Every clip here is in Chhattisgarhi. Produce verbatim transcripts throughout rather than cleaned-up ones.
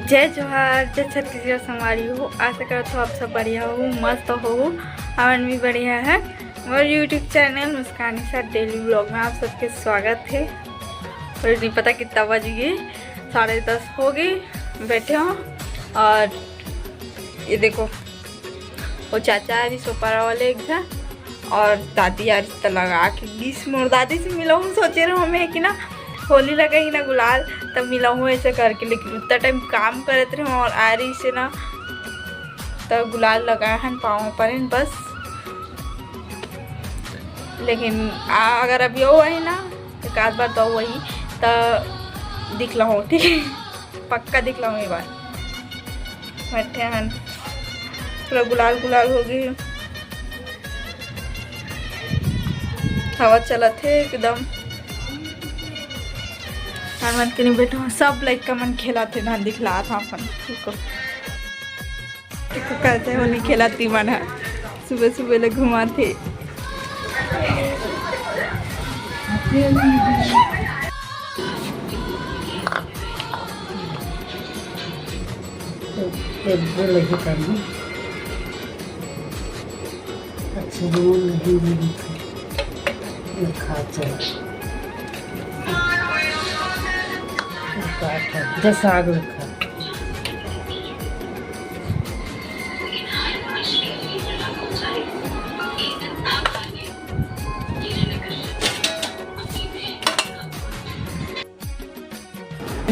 जय जोहार, जय छत्तीसगढ़ संगवारी हो। आशा करत हो आप सब बढ़िया हो, मस्त हो। हमन भी बढ़िया है। मोर YouTube चैनल मुस्कानी सा डेली व्लॉग में आप सबके स्वागत है। और नहीं पता कितना बज गए, साढ़े दस हो गए, बैठे हो। और ये देखो, वो चाचा आ रही सोपारा वाले एक झन, और दादी आ रही त लगा के गीस। मोर दादी से मिला हूँ, सोचे रहो हमें कि ना होली लगा ही ना गुलाल, तब मिला हूँ ऐसे करके, लेकिन उतना टाइम काम करत रहे और आ रही से ना, तब गुलाल लगाए हन पाँव पर बस। लेकिन आ, अगर अभी वो है ना, एक आध बार तो वही, तो दिखला हो, ठीक है, पक्का दिखला हो ये बार। बैठे हन, पूरा गुलाल गुलाल हो गए। हवा चलत हे एकदम। हर मन के नहीं बैठो, सब लइका मन खेलत हे, धान दिखलात हे अपन। देखो, देखो कैसे होली खेलत हे मन ह, सुबह सुबह ले घुमात हे। एक, एक दो लगे करना। अच्छा, नून नहीं, नहीं, नहीं खा, चल। जैसा आग रखा।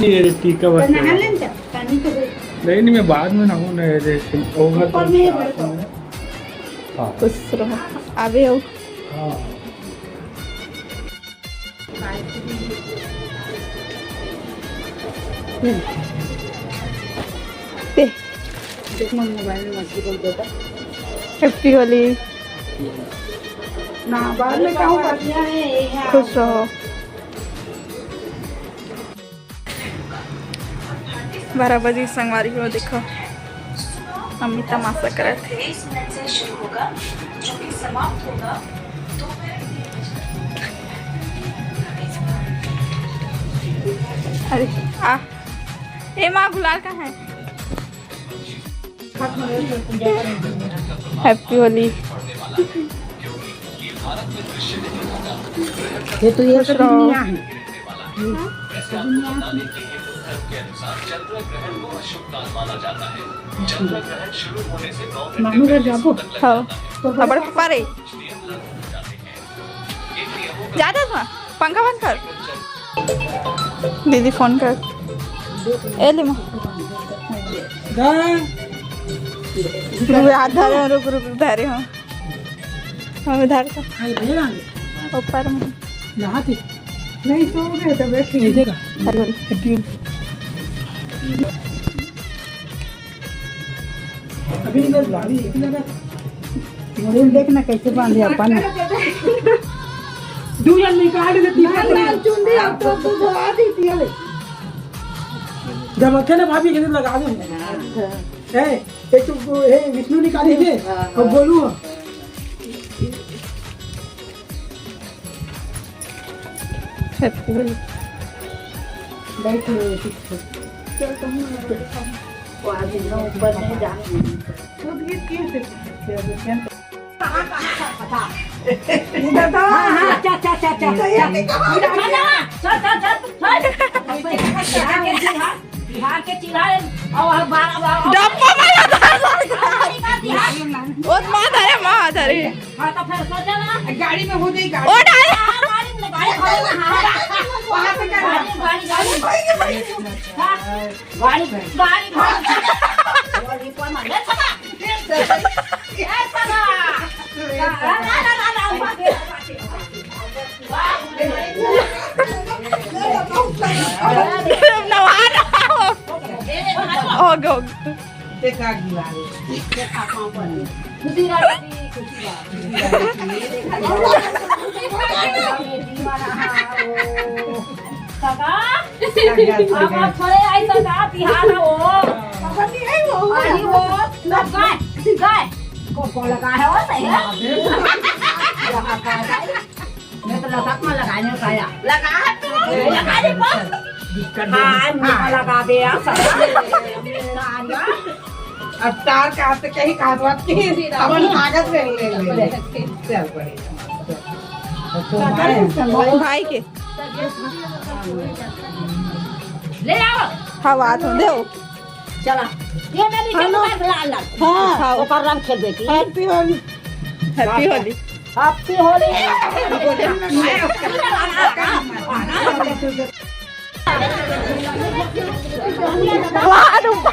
ये टीका तो बस नहा लेन जा, पानी तो हो। नहीं, नहीं, मैं बाद में नहाऊँ ना, ये देख, ओवर ऊपर तो में है साथ बड़का। में। हाँ। खुश रहो। आवे हो। हाँ। दे। देख, मैं मोबाइल में मछली बोल देता। हैप्पी होली। ना, बाद में कहूँ, बढ़िया है, ये है। खुश रहो। बारह बजे संगवारी हो, देखो, मम्मी तमाशा करत हे। अरे, आ, ए माँ, गुलाल कहाँ है? हैप्पी होली। ये तो ये खुश रहो। मामू घर जाबो। हाँ। तो अपन पारे। जात हस माँ, पंखा बंद कर। दीदी फोन कर। ए ले माँ। गा। रुक, हाथ धरे हो, रुक, रुक, धरे हो। हम इधर से। आई भैया आगे। ऊपर में। नहाते। नहीं, सो गए थे, बैठ के। ये देखा। अरे। अभी इधर गाड़ी, इधर। मोरे में देख ना कैसे बांधे अपन। दू जन निकाल देती है। लाल चुंदी अब तो तू धोआ दी थी, अरे। जब रखे ना भाभी, इधर लगा दो। अच्छा। ए, एक तो वो, ए, विष्णु निकाली थे, हाँ, और हाँ। गोलू। हैप्पी होली। बैठ लो, ठीक है। चल, तुम लोग बैठो। वो आदमी ना ऊपर नहीं जाने देंगे। तो ये कैसे? हाँ, हाँ, अच्छा, अच्छा, अच्छा, अच्छा। तो ये नहीं कहा। चल, चल, चल, चल। बिहार के चिल्हा, और बारह, बारह। डब्बा में लगा। बिहार। वो माँ धरे, माँ धरे। हाँ, तो फिर सोचा ना। गाड़ी में हो गई, गाड़ी। ओ, डाल। हाँ, गाड़ी में, गाड़ी में, हाँ। वहाँ पे क्या? गाड़ी, गाड़ी, गाड़ी। भाई, भाई। हाँ, गाड़ी, गाड़ी, गाड़ी। वो भी कौन है? ले, सका। ले, सका। ना, ना, ना, ना, ऊपर। नवा रहा हो। हो गो। देखा गिरा रे। देखा पाँव पर। खुशी रहा, खुशी रहा। काका, अब आप थोड़े आई तो का तिहार हो। पानी हो। सब गाय, गाय। को, को लगा है वो सही है। यहाँ का गाय। मैं तो लटक में लगाने का या। लगा तू, लगा दे बस। हाँ, मुंह में लगा दे यार, सब। अब तार का हाथ कहीं काट वाट के अपन कागज में ले ले। चल पड़े। भाई के। ले आओ। हाँ, बात हो दे। चला। ये मैं भी हाँ, खेलूंगा लाल लाल। हाँ। हाँ, ओकर रंग खेल बेटी। Happy Holi। Happy Holi। Happy Holi। वाह, रुक।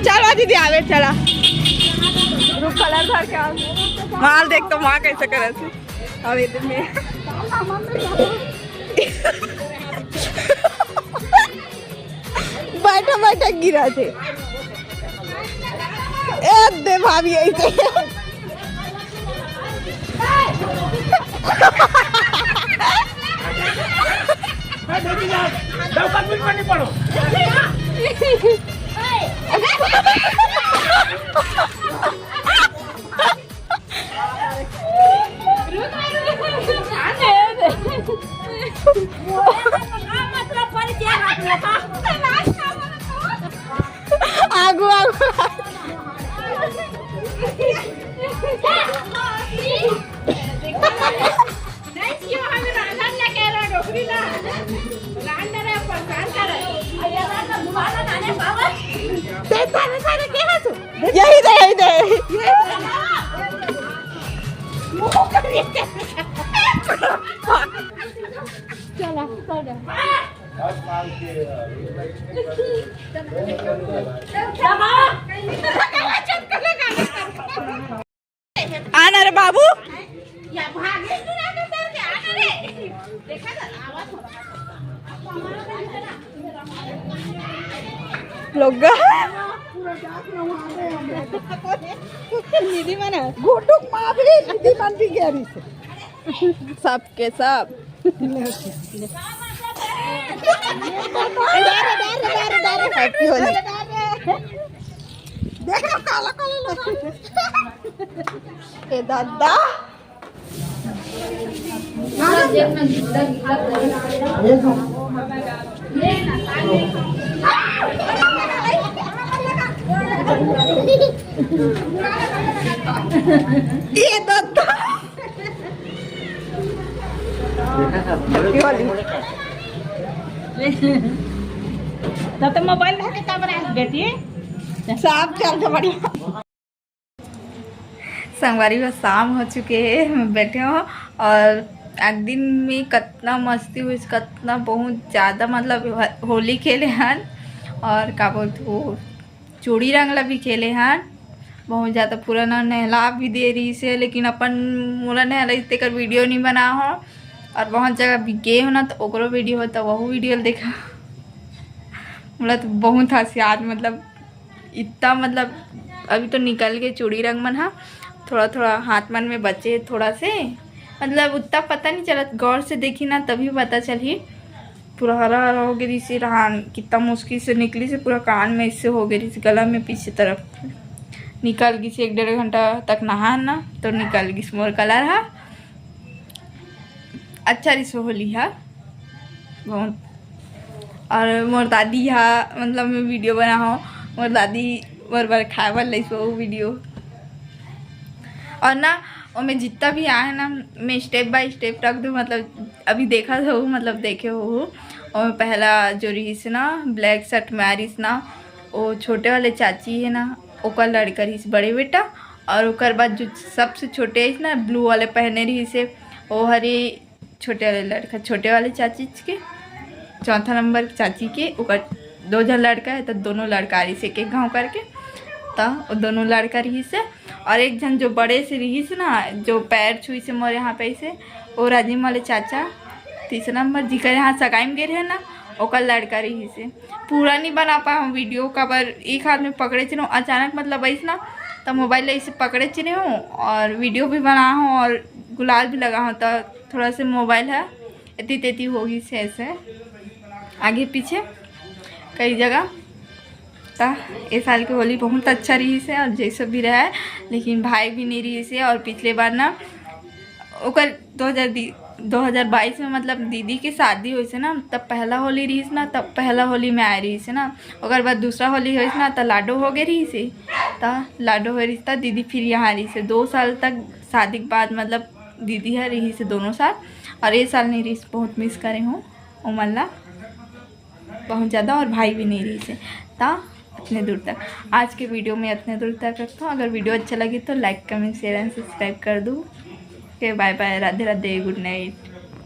चलो दीदी, आवे चला। रुक, कलर भर के आओ। माल देख तो माँ कैसे करे थे। अब इधर में बैठा बैठा गिरा थे। ए दे भाभी, ऐसे। आगू आगू। यही दे, यही दे। चला, चला। आना रे बाबू। लोग निधि मन गुड्डू माँ भी, निधि मन भी गया रही से। सबके सब। Happy Holi। देख रहा काला काला लगा। ए दादा। ये दादा। तब तो मोबाइल धर के तब रह बेटी। साफ चल के बढ़िया। संगवारी हो, शाम हो चुके हे, हम बैठे हो और एक दिन में कतना मस्ती हुई, कतना बहुत ज़्यादा मतलब होली खेले हन और का बोलते वो चूड़ी रंग ला भी खेले हन। बहुत ज़्यादा पूरा ना नहला भी दे रही से, लेकिन अपन मोला नहला तेकर वीडियो नहीं बना हो और बहुत जगह भी गे हो ना तो ओकरो वीडियो हो तो वहू वीडियो देखा। मोला तो बहुत हंसी आज मतलब इतना मतलब अभी तो निकल के चूड़ी रंग मन हा थोड़ा थोड़ा हाथ मन में बचे हे थोड़ा से मतलब उतना पता नहीं चलत गौर से देखी ना तभी पता चलही। पूरा हरा हरा हो गई से रहान कितना मुश्किल से निकली से पूरा कान में इससे हो गई से गला में पीछे तरफ निकल गई से एक डेढ़ घंटा तक नहा ना तो निकल गई से मोर कलर हा। अच्छा रिसो होली हा बहुत। और मोर दादी हा मतलब मैं वीडियो बना हो मोर दादी बर बर खाए बर लइस वो वीडियो। और ना ओमे जितना भी आए ना मैं step by step रख दूँ मतलब अभी देखा हो मतलब देखे हो। और पहला जो रहीस ना black shirt में आ रहीस ना वो छोटे वाले चाची है ना ओकर लड़का रहीस बड़े बेटा। और ओकर बाद जो सबसे छोटे है ना blue वाले पहने रहीस वो हरे छोटे वाले लड़का छोटे वाले चाची के चौथा नंबर चाची के ओकर दो झन लड़का हे, त दोनों लड़का रहिस एक एक घांव करके। त वो दोनों लड़का रहिस हे, और एक झन जो बड़े से रहिस ना, जो पैर छुइस हे मोर यहाँ पे ऐसे, वो राजिम वाले चाचा, तीसरा नंबर, जिकर यहाँ सगाई में गे रहे ना, ओकर लड़का रहिस हे। पूरा नहीं बना पाए हूँ वीडियो, काबर एक हाथ में पकड़े चुने हूँ, अचानक मतलब ऐसे ना, त मोबाइल ऐसे पकड़े चुने हूँ और वीडियो भी बना हूँ और गुलाल भी लगा हूँ, त थोड़ा से मोबाइल हे एती तेती हो गइस हे ऐसे आगे पीछे कई जगह। त ए साल के होली बहुत अच्छा रहिस हे और जैसे भी रहा है, लेकिन भाई भी नहीं रहिस हे। और पिछले बार ना ओकर दो हज़ार दी-, दो हज़ार बाईस में मतलब दीदी के शादी होइस हे ना, तब पहला होली रहिस ना, तब पहला होली में आए रहिस हे ना। ओकर बाद दूसरा होली होइस ना, त लाडो हो गए रहिस हे, त लाडो हो रहिस, त दीदी फिर यहाँ रहिस हे दो साल तक। शादी के बाद मतलब दीदी ह रहिस हे दोनों साल, और ए साल नहीं रहिस। बहुत मिस करे हूँ ओमन ला बहुत ज़्यादा, और भाई भी नहीं रहिस हे। त इतने दूर तक आज के वीडियो में इतने दूर तक रखता हूँ। अगर वीडियो अच्छा लगी तो like, comment, share and subscribe कर दो। ओके, बाय बाय, राधे राधे, गुड नाइट।